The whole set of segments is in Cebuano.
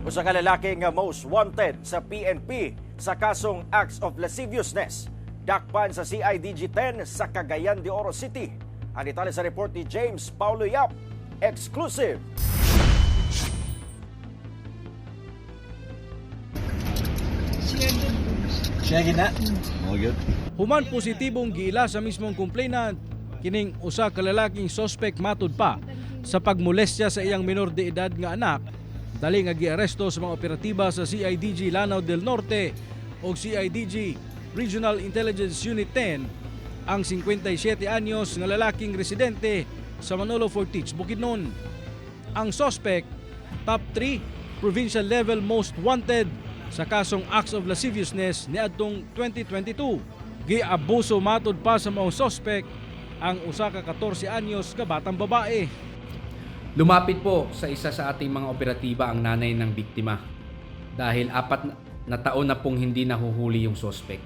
Usa ka lalaki nga most wanted sa PNP sa kasong acts of lasciviousness. Dakpan sa CIDG 10 sa Cagayan de Oro City. Ang detalye sa report ni James Paulo Yap. Exclusive. Siya gina. Oh, good. Human positibong giila sa mismong complainant kining usa ka lalaking suspect matud pa sa pagmolestya sa iyang minor de edad nga anak, dali nga giaresto sa mga operatiba sa CIDG Lanao del Norte o CIDG Regional Intelligence Unit 10 ang 57 anyos nga lalaking residente sa Manolo Fortich, Bukidnon. Ang suspect, top 3 provincial level most wanted sa kasong acts of lasciviousness niadtong 2022. Giabuso matud pa sa maong suspect ang usa ka 14 anyos nga batang babae. Lumapit po sa isa sa ating mga operatiba ang nanay ng biktima dahil 4 na taon na pong hindi nahuhuli yung suspect.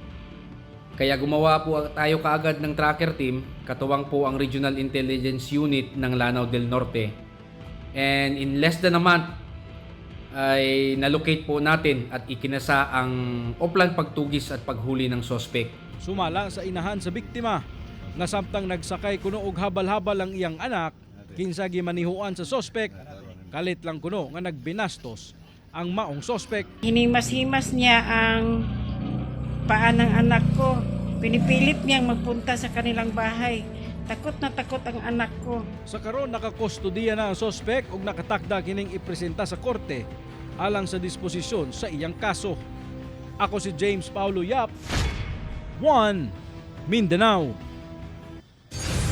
Kaya gumawa po tayo kaagad ng tracker team, katuwang po ang Regional Intelligence Unit ng Lanao del Norte. And in less than a month, ay nalocate po natin at ikinasa ang oplan pagtugis at paghuli ng suspect. Sumala sa inahan sa biktima nga samtang nagsakay kuno og habal-habal ang iyang anak kinsa gimanihuan sa suspect, kalit lang kuno nga nagbinastos ang maong suspect. Hinimas-himas niya ang paa ng anak ko. Pinipilit niyang magpunta sa kanilang bahay. Takot na takot ang anak ko. Sa karon, nakakustudiya na ang sospek ug nakatakda kining ipresenta sa korte alang sa disposisyon sa iyang kaso. Ako si James Paulo Yap, 1 Mindanao.